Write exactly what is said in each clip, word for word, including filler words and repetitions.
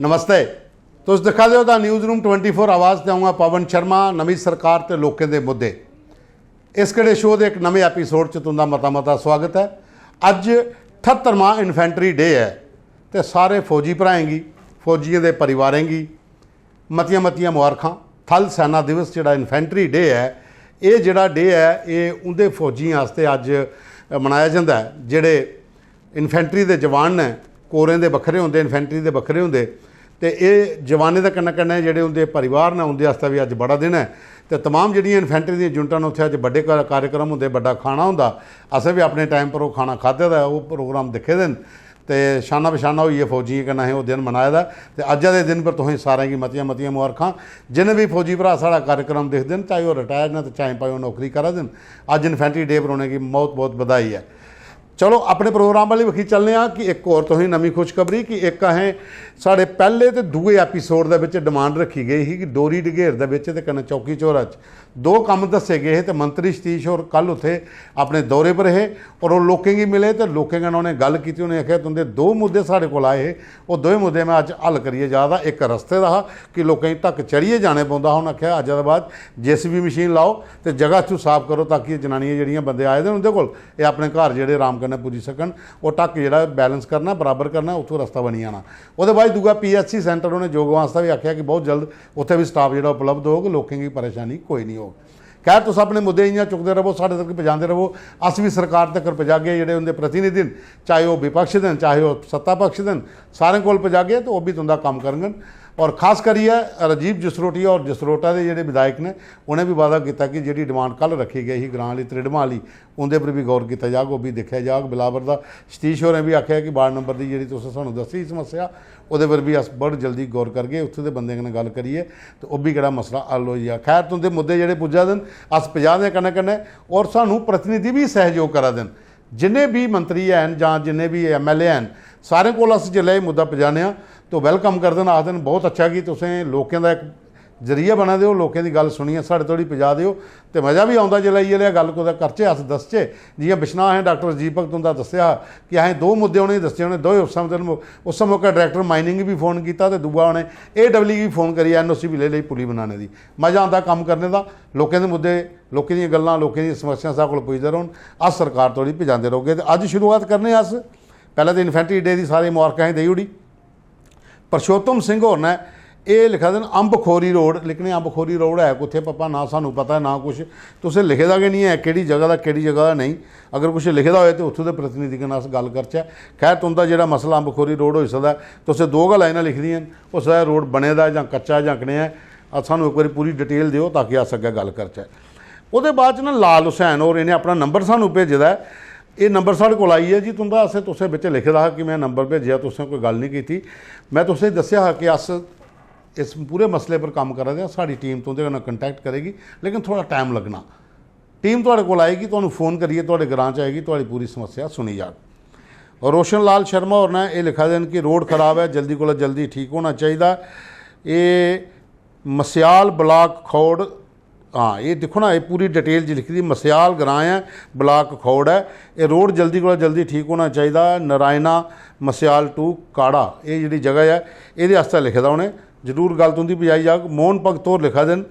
नमस्ते। तुस दिक्खा दे ओ दा न्यूज़ रूम ट्वेंटी फोर आवाज़ ते अ'ऊं आं पवन शर्मा। नमीं सरकार ते लोकें दे मुद्दे, इस केड़े शो दे इक नमें एपिसोड च तुं'दा मता मता स्वागत ऐ। अज्ज ठत्तरमां इन्फेंट्री डे ऐ ते सारे फौजी भ्राएं गी, फौजियें दे परिवारें गी मतियां मतियां मुबारखां। थल सेना दिवस जेह्ड़ा इन्फेंट्री डे ऐ, एह् जेह्ड़ा डे ऐ, एह् उं'दे फौजियें आस्तै अज्ज मनाया जंदा ऐ जेह्ड़े इन्फेंट्री दे जवान न। कोरें दे बक्खरे होंदे, इन्फेंट्री दे बक्खरे होंदे। ते एह् जवानें दे कन्नै कन्नै जेह्ड़े उं'दे परिवार न, उं'दे आस्तै बी अज्ज बड़ा दिन ऐ। ते तमाम जेह्ड़ियां इन्फेंट्री दियां युनिटां न, उत्थै अज्ज बड्डे का-, कार्यक्रम होंदे, बड्डा खाना होंदा। असें बी अपने टाइम पर ओह् खाना खाद्धे दा ऐ, ओह् प्रोग्राम दिक्खे दे न। ते शाना बशाना होइयै फौजियें कन्नै असें ओह् दिन मनाए दा ऐ। ते अज्जै दे दिन पर तुसें सारें गी मतियां मतियां मुबारखां। जिन्ने बी फौजी भ्राऽ साढ़ा कार्यक्रम दिखदे न, चाहे ओह् रिटायर्ड न ते चाहे भाई ओह् नौकरी करा दे न, अज्ज इन्फेंट्री डे पर उ'नेंगी मौत मौत बधाई ऐ। चलो, अपने प्रोग्राम आह्ली बक्खी चलने आं कि इक होर तुसेंगी नमीं खुशखबरी कि इक असें साढ़े पैह्ले ते दूए एपिसोड दे बिच डिमांड रक्खी गेई ही कि डोरी डगेर दे बिच ते कन्नै चौकी चौरा च दो कम्म दस्से गे हे। ते मंत्री सतीश होर कल उत्थे अपने दौरे पर हे और ओह् लोकें गी मिले ते लोकें कन्नै उ'नें गल्ल कीती। उ'नें आखेआ, "तुं'दे दो मुद्दे साढ़े कोल आए हे, ओह् दोए मुद्दे में अज्ज हल करियै जा दा। इक रस्ते दा हा कि लोकें गी ढक्क चढ़ियै जाने पौंदा हा।" उ'नें आखेआ, "अज्जै दे बाद जे सी बी मशीन लाओ ते जगह इत्थूं साफ करो, ताकि एह् जनानियां जेह्ड़ियां बंदे आए दे न उं'दे कोल, एह् अपने घर जेह्ड़े अराम कन्नै पुज्जी सकन।" ओह् ढक्क जेह्ड़ा बैलेंस करना, बराबर करना, उत्थूं रस्ता बनी जाना। ओह्दे बाद दूआ पी एच सी सेंटर उ'नें योगें आस्तै बी आखेआ कि बहुत जल्द उत्थै बी स्टाफ जेह्ड़ा उपलब्ध होग, लोकें गी परेशानी कोई निं होग। खैर, तुस अपने मुद्दे इ'यां चुकदे रवो, साढ़े तक पजांदे रवो, अस बी सरकार तक पजागे। जेह्ड़े उं'दे प्रतिनिधि न, चाहे ओह् विपक्ष दे न, चाहे ओह् सत्ता पक्ष दे न, सारें कोल पजागे ते ओह् बी तुं'दा कम्म करङन। और खास करियै राजीव जसरोटिया और जसरोटा दे जेह्ड़े विधायक न, उ'नें बी वादा कीता कि जेह्ड़ी डिमांड कल रक्खी गेई ही ग्रां आह्ली त्रिडमा आह्ली, उं'दे पर बी गौर कीता जाग, ओह् बी दिक्खेआ जाग। बिलावर दा सतीश होरें बी आखेआ कि वार्ड नंबर दी जेह्ड़ी तुसें सानूं दस्सी समस्या, ओह्दे पर बी अस बड़ी जल्दी गौर करगे, उत्थूं दे बंदें कन्नै गल्ल करियै ते ओह् बी केह्ड़ा मसला हल होई जा। खैर, तुं'दे मुद्दे जेह्ड़े पुज्जा दे न, अस पजाऽ दे कन्नै कन्नै, और सानूं प्रतिनिधि बी सैह्योग करा दे न। जिन्ने बी मंत्री हैन जां जिन्ने बी एम एल ए हैन, सारें कोल अस जिसलै एह् मुद्दा पजाने आं ते ओह् वैलकम करदे न, आखदे न, "बहुत अच्छा कि तुसें लोकें दा इक जरिया बना दे ओ, लोकें दी गल्ल सुनियै साढ़े धोड़ी पजा दे ओ।" ते मजा बी औंदा जिसलै इ'यै लेहा गल्ल कुतै करचै, अस दसचै। जि'यां बिश्नाह असें डाक्टर राजीव भगत हुंदा दस्सेआ हा कि असें दो मुद्दे उ'नेंगी दस्से, उ'नें दोए उस्सै मौके, उस्सै मौके डायरैक्टर माइनिंग गी बी फोन कीता ते दूआ उ'नें ए डब्ल्यू गी फोन करियै एन ओ सी बी लेई लेई पुली बनाने दी। मजा आंदा कम्म करने दा, लोकें दे मुद्दे, लोकें दियां गल्लां, लोकें दियां समस्यां साढ़े कोल पुजदे रौह्न, अस सरकार धोड़ी पजांदे रौह्गे। ते अज्ज शुरुआत करने आं अस, पैह्लें ते इन्फेंट्री डे दी सारी मुबारकां असें देई ओड़ी। परशोत्तम सिंह होर ने एह् लिखा दे न, "अम्ब खोरी रोड", लेकिन एह् अम्ब खोरी रोड है कुत्थै, पापा, ना सानूं पता, ना कुछ। तुसें लिखे दा गै निं ऐ, केह्ड़ी जगह दा, केह्ड़ी जगह दा नेईं। अगर कुछ लिखे दा होए ते उत्थूं दे प्रतिनिधि कन्नै अस गल्ल करचै। खैर, तुं'दा जेह्ड़ा मसला अम्ब खोरी रोड होई सकदा ऐ, तुसें दो गै लाइनां लिखी दियां न, होई सकदा ऐ रोड बने दा ऐ जां कच्चा ऐ जां कनेहा ऐ। अस, सानूं इक बारी पूरी डिटेल देओ, ताकि अस अग्गें गल्ल करचै। ओह्दे बाद च ना, लाल हुसैन होर, इ'नें अपना नंबर सानूं भेजे दा ऐ। एह् नंबर साढ़े कोल आई गेआ जी तुं'दा, असें तुसें बिच लिखे दा हा कि में नंबर भेजेआ, तुसें कोई गल्ल निं कीती। में तुसें दस्सेआ हा कि अस इस पूरे मसले पर कम्म करा दे आं, साढ़ी टीम तुं'दे कन्नै कंटैक्ट करेगी, लेकिन थोह्ड़ा टाइम लग्गना। टीम थुआढ़े कोल आएगी, तुहानूं फोन करियै थुआढ़े ग्रां च आएगी, थुआढ़ी पूरी समस्या सुनी जाग। रोशन लाल शर्मा होर ने एह् लिखा दे न कि रोड खराब ऐ, जल्दी कोला जल्दी ठीक होना चाहिदा। एह् मस्याल ब्लाक खौड़, हां, एह् दिक्खो ना, एह् पूरी डिटेल च लिखी दी, मस्याल ग्रां ऐ, ब्लाक खौड़ ऐ। एह् रोड जल्दी कोला जल्दी ठीक होना चाहिदा। नारायणा मस्याल टू काड़ा, एह् जेह्ड़ी जगह ऐ, एह्दे आस्तै लिखे दा उ'नें। जरूर गल्ल तुं'दी पजाई जाग। मोहन भगत होर लिखा दे न,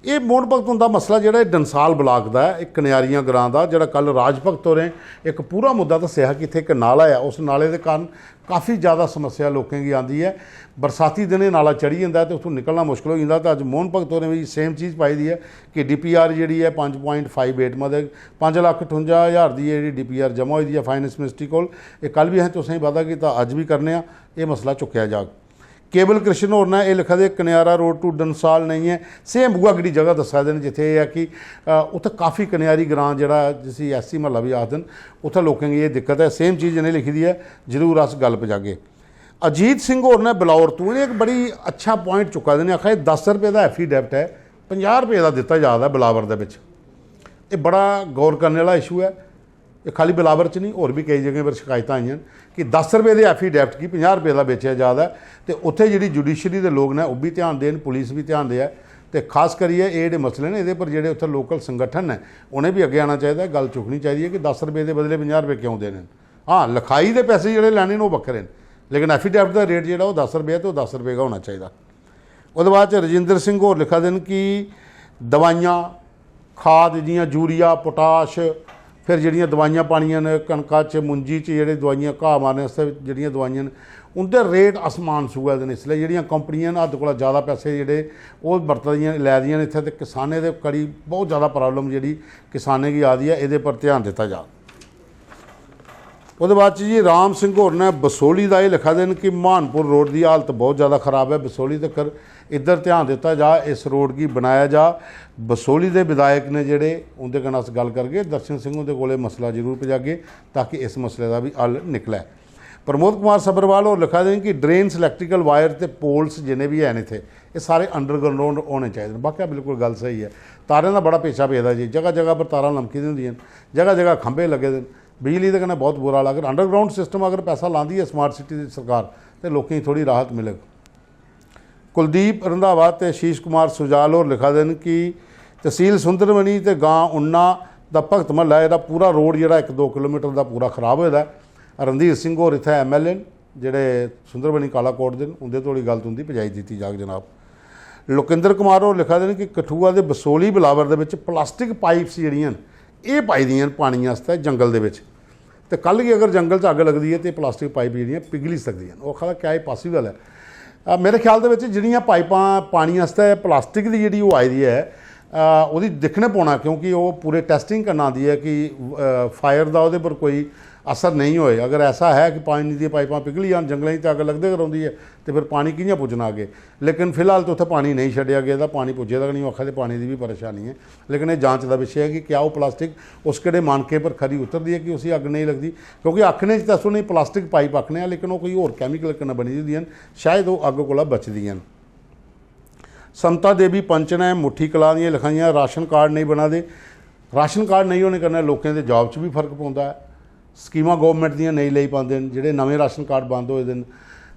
एह् मोहन भगत हुंदा मसला जेह्ड़ा एह् डंसाल ब्लाक दा ऐ, एह् कन्यारियां ग्रां दा, जेह्ड़ा कल राज भगत होरें इक पूरा मुद्दा दस्सेआ हा कि इत्थै इक नाला ऐ, उस नाले दे कारण काफी ज्यादा समस्या लोकें गी आंदी ऐ। बरसाती दिनें नाला चढ़ी जंदा ऐ ते उत्थूं निकलना मुश्कल होई जंदा। ते अज्ज मोहन भगत होरें बी सेम चीज पाई दी ऐ कि डी पी आर जेह्ड़ी ऐ पंज point five eight, मतलब पंज लक्ख ठुंजा ज्हार दी जेह्ड़ी डी पी आर जमा होई दी ऐ फाइनेंस मिनिस्ट्री कोल। एह् कल बी असें तुसेंगी वादा कीता, अज्ज बी करने आं, एह् मसला चुक्केआ जाग। केवल कृष्ण होर ने एह् लिखा दे, "कन्यारा रोड टू डंसाल नेईं ऐ।" सेम उ'ऐ अगड़ी जगह दस्सा दे न जित्थै एह् ऐ कि, अ, उत्थै काफी कन्यारी ग्रां जेह्ड़ा, जिसी एस सी म्हल्ला बी आखदे न, उत्थै लोकें गी एह् दिक्कत ऐ। सेम चीज इ'नें लिखी दी ऐ, जरूर अस गल्ल पजागे। अजीत सिंह होर ने बिलावर तू, इ'नें इक बड़ी अच्छा प्वाइंट चुक्का दे न, आखा दे दस रपेऽ दा एफीडेविट ऐ, पंजाह् रपेऽ दा दित्ता जा दा ऐ बिलावर दे बिच। एह् बड़ा गौर करने आह्ला इशू ऐ। एह् खाली बिलावर च निं, होर बी केई जगहें पर शकैतां आइयां न कि दस रपेऽ दे एफीडेविट गी पंजाह् रपेऽ दा बेचेआ जा दा ऐ। ते उत्थै जेह्ड़ी जुडिशरी दे लोक न, ओह् बी ध्यान देन, पुलिस बी ध्यान देऐ। ते खास करियै एह् जेह्ड़े मसले न, एह्दे पर जेह्ड़े उत्थै लोकल संगठन न, उ'नें बी अग्गें आना चाहिदा, गल्ल चुक्कनी चाहिदी ऐ कि दस रपेऽ दे बदले पंजाह् रपेऽ क्यों देने न। हां, लखाई दे पैसे जेह्ड़े लैने न, ओह् बक्खरे न। लेकिन एफिडेविट दा रेट जेह्ड़ा ओह् दस रपेऽ ते ओह् दस रपेऽ गै होना चाहिदा। ओह्दे बाद च रजिंदर सिंह होर लिखा दे न कि दवाइयां, खाद जि'यां यूरिया, पोटाश, फिर जेह्ड़ियां दवाइयां पानियां न कनका च, मुंजी च, जेह्ड़े दवाइयां, घाऽ मारने आस्तै जेह्ड़ियां दवाइयां न, उं'दे रेट आसमान छूहा दे न। इसलै जेह्ड़ियां कंपनियां न, हद्द कोला ज़्यादा पैसे जेह्ड़े ओह् बरता दियां, लै दियां न इत्थै, ते किसानें दे कड़ी बहुत ज़्यादा प्रॉब्लम जेह्ड़ी किसानें गी आ दी ऐ, एह्दे पर ध्यान दित्ता जा। ओह्दे बाद च जी राम सिंह होर ने बसोली दा एह् लिखा दे न कि म्हानपुर रोड दी हालत बहुत ज़्यादा खराब ऐ, बसोली तक्कर इद्धर ध्यान दित्ता जा, इस रोड गी बनाया जा। बसोली दे विधायक ने जेह्ड़े, उं'दे कन्नै अस गल्ल करगे, दर्शन सिंह हुंदे कोल एह् मसला जरूर पजागे, ताकि इस मसले दा बी हल निकलै। प्रमोद कुमार सभ्रवाल होर लिखा दे न कि ड्रेन्स, इलैक्ट्रिकल वायर ते पोल्स जिन्ने बी हैन इत्थै, एह् सारे अंडरग्राउंड होने चाहिदे न। वाकई बिल्कुल गल्ल स्हेई ऐ, तारें दा बड़ा पेचा पेदा जी, जगह जगह पर तारां लमकी दियां होंदियां न, जगह जगह खंभे लग्गे दे न। बिजली दे कन्नै बहुत बुरा हाल। अगर अंडरग्राउंड सिस्टम अगर पैसा लांदी ऐ स्मार्ट सिटी दी सरकार, ते लोकें गी थोह्ड़ी राहत मिलग। कुलदीप रंधावा ते शीश कुमार सुजाल होर लिखा दे न कि तसील सुंदरबनी ते गांव उन्ना दा भगत महल्ला, एह्दा पूरा रोड जेह्ड़ा इक दो किलोमीटर दा पूरा खराब होए दा ऐ। रणधीर सिंह होर इत्थै एमएलए न, जेह्ड़े सुंदरबनी कालाकोट दे न, उं'दे धोड़ी गल्ल तुं'दी पजाई दित्ती जाग जनाब। लोकेंद्र कुमार होर लिखा दे न कि कठुआ दे बसोली बिलावर दे बिच प्लास्टिक पाइप्स जेह्ड़ियां न, एह् पाई दियां न पानी आस्तै जंगल दे बिच। ते कल गी अगर जंगल च अग्ग लगदी ऐ ते प्लास्टिक पाइप जेह्ड़ियां पिघली सकदियां न। ओह् आखा दा, क्या एह् पॉसिबल ऐ? अ, मेरे ख्याल दे बिच जेह्ड़ियां पाइपां पानी आस्तै प्लास्टिक दी जेह्ड़ी ओह् आई दी ऐ, अ, ओह्दी दिक्खने पौना, क्योंकि ओह् पूरे टैस्टिंग करना आंदी ऐ कि, अ, फायर दा ओह्दे पर कोई असर नेईं होए। अगर ऐसा है कि पानी दियां पाइपां पिघली जान, जंगलें च ते अग्ग लगदे गै रौंह्दी ऐ, ते फिर पानी कि'यां पुज्जना अग्गें? लेकिन फिलहाल ते उत्थै पानी नेईं छड्डेआ गेदा, पानी पुज्जे दा गै नेईं, ओह् आखा दे पानी दी बी परेशानी ऐ। लेकिन एह् जांच दा विशे ऐ कि क्या ओह् प्लास्टिक उस केह्ड़े मानकें पर खरी उतरदी ऐ कि उसी अग्ग नेईं लगदी, क्योंकि आखने च ते अस उ'नेंगी प्लास्टिक पाइप आखने आं, लेकिन ओह् कोई होर कैमिकल कन्नै बनी दी होंदियां न, शायद ओह् अग्ग कोला बचदियां न। समता देवी पंच ने मुट्ठी कलां दियां लिखाइयां, राशन कार्ड नेईं बना दे। राशन कार्ड नेईं होने कन्नै लोकें दे जॉब च बी फर्क पौंदा ऐ। स्कीमां गौरमैंट दियां नेईं लेई पांदे न, जेह्ड़े नमें राशन कार्ड बंद होए दे न।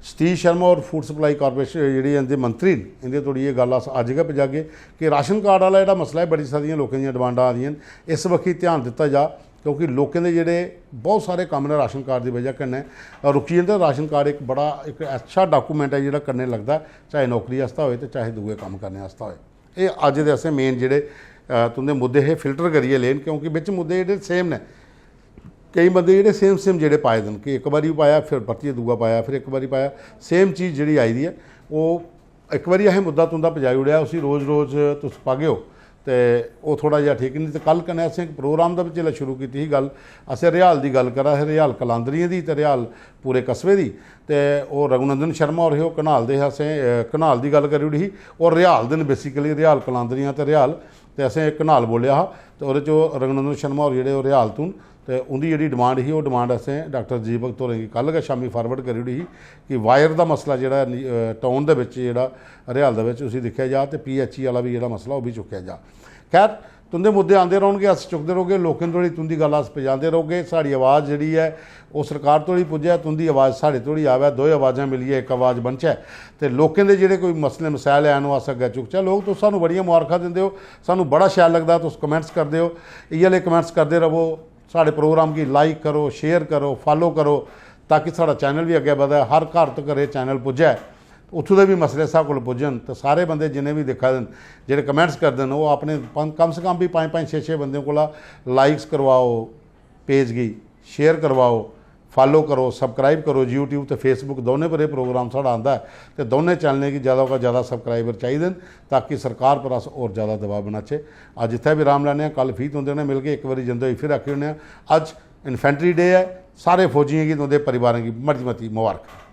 सतीश शर्मा होर फूड सप्लाई कारपोरेशन जेह्ड़े इं'दे मंत्री न, इं'दे धोड़ी एह् गल्ल अस अज्ज गै पजागे कि राशन कार्ड आह्ला जेह्ड़ा मसला ऐ, बड़ी सारियां लोकें दियां डिमांडां आ दियां न, इस बक्खी ध्यान दित्ता जा, क्योंकि लोकें दे जेह्ड़े बहुत सारे कम्म न राशन कार्ड दी बजह कन्नै रुकी जंदे। राशन कार्ड इक बड़ा इक अच्छा डाकूमैंट ऐ जेह्ड़ा कन्नै लगदा ऐ, चाहे नौकरी आस्तै होए ते चाहे दूए कम्म करने आस्तै होए। एह् अज्ज दे असें मेन जेह्ड़े, अ, तुं'दे मुद्दे हे फिल्टर करियै ले न, क्योंकि बिच मुद्दे जेह्ड़े सेम न। केईं बंदे जेह्ड़े सेम सेम जेह्ड़े पाए दे न कि इक बारी पाया, फिर परतियै दूआ पाया, फिर इक बारी पाया, सेम चीज जेह्ड़ी आई दी ऐ, ओह् इक बारी असें मुद्दा तुं'दा पजाई ओड़ेआ, उसी रोज रोज तुस पागेओ ते ओह् थोह्ड़ा जेहा ठीक निं। ते कल कन्नै असें इक प्रोग्राम दा बी जिसलै शुरू कीती ही गल्ल, असें रिहाल दी गल्ल करा दे हे, रिहाल कलांदरियें दी ते रिहाल पूरे कस्बे दी, ते ओह् रघुनंदन शर्मा होर हे, ओह् कनाल दे हे, असें, अ, कनाल दी गल्ल करी ओड़ी ही। ओह् रिहाल दे न, बेसिकली रिहाल कलांदरियां ते रिहाल, ते असें इक कनाल बोलेआ हा, ते ओह्दे च ओह् रघुनंदन शर्मा होर जेह्ड़े ओह् रिहाल तों न, ते उं'दी जेह्ड़ी डिमांड ही, ओह् डिमांड असें डाक्टर जी भगत होरें गी कल गै शामीं फारवर्ड करी ओड़ी ही कि वायर दा मसला जेह्ड़ा ऐ, अ, टाउन दे बिच जेह्ड़ा रिहाल दे बिच उसी दिक्खेआ जा ते पीएचई आह्ला बी जेह्ड़ा मसला ओह् बी चुक्केआ जा। खैर, तुं'दे मुद्दे आंदे रौह्नगे, अस चुकदे रौह्गे, लोकें धोड़ी तुं'दी गल्ल अस पजांदे रौह्गे। साढ़ी आवाज़ जेह्ड़ी ऐ ओह् सरकार धोड़ी पुज्जै, तुं'दी आवाज़ साढ़े धोड़ी आवै, दोए आवाज़ां मिलियै इक आवाज़ बनचै ते लोकें दे जेह्ड़े कोई मसले मसैल हैन ओह् अस अग्गें चुकचै। लोक, तुस सानूं बड़ियां मुबारखां दिंदे ओ, सानूं बड़ा शैल लगदा, तुस कमेंट्स करदे ओ, इ'यै लेह् कमेंट्स करदे रवो। साढ़े प्रोग्राम गी लाइक करो, शेयर करो, फॉलो करो, ताकि साढ़ा चैनल बी अग्गें बधै, हर घर तगर एह् चैनल पुज्जै, उत्थूं दे बी मसले साढ़े कोल पुज्जन। ते सारे बंदे जिन्ने बी दिक्खा दे न, जेह्ड़े कमेंट्स करदे न, ओह् अपने पं-, कम से कम बी पंज पंज छे छे बंदें कोला लाइक्स करवाओ, पेज गी शेयर करवाओ, फॉलो करो, सब्सक्राइब करो। YouTube ते Facebook दौनें पर एह् प्रोग्राम साढ़ा आंदा ऐ, ते दौनें चैनलें गी ज़्यादा कोला ज़्यादा सब्सक्राइबर चाहिदे न, ताकि सरकार पर अस होर ज़्यादा दबाऽ बनाचै। अज्ज इत्थै विराम लैने आं, कल फ्ही तुं'दे कन्नै मिलगे। इक बारी जंदे होई फिर आखी ओड़ने आं, अज्ज इन्फेंट्री डे ऐ। सारे फौजियें गी, तुं'दे परिवारें गी मती मती मुबारक।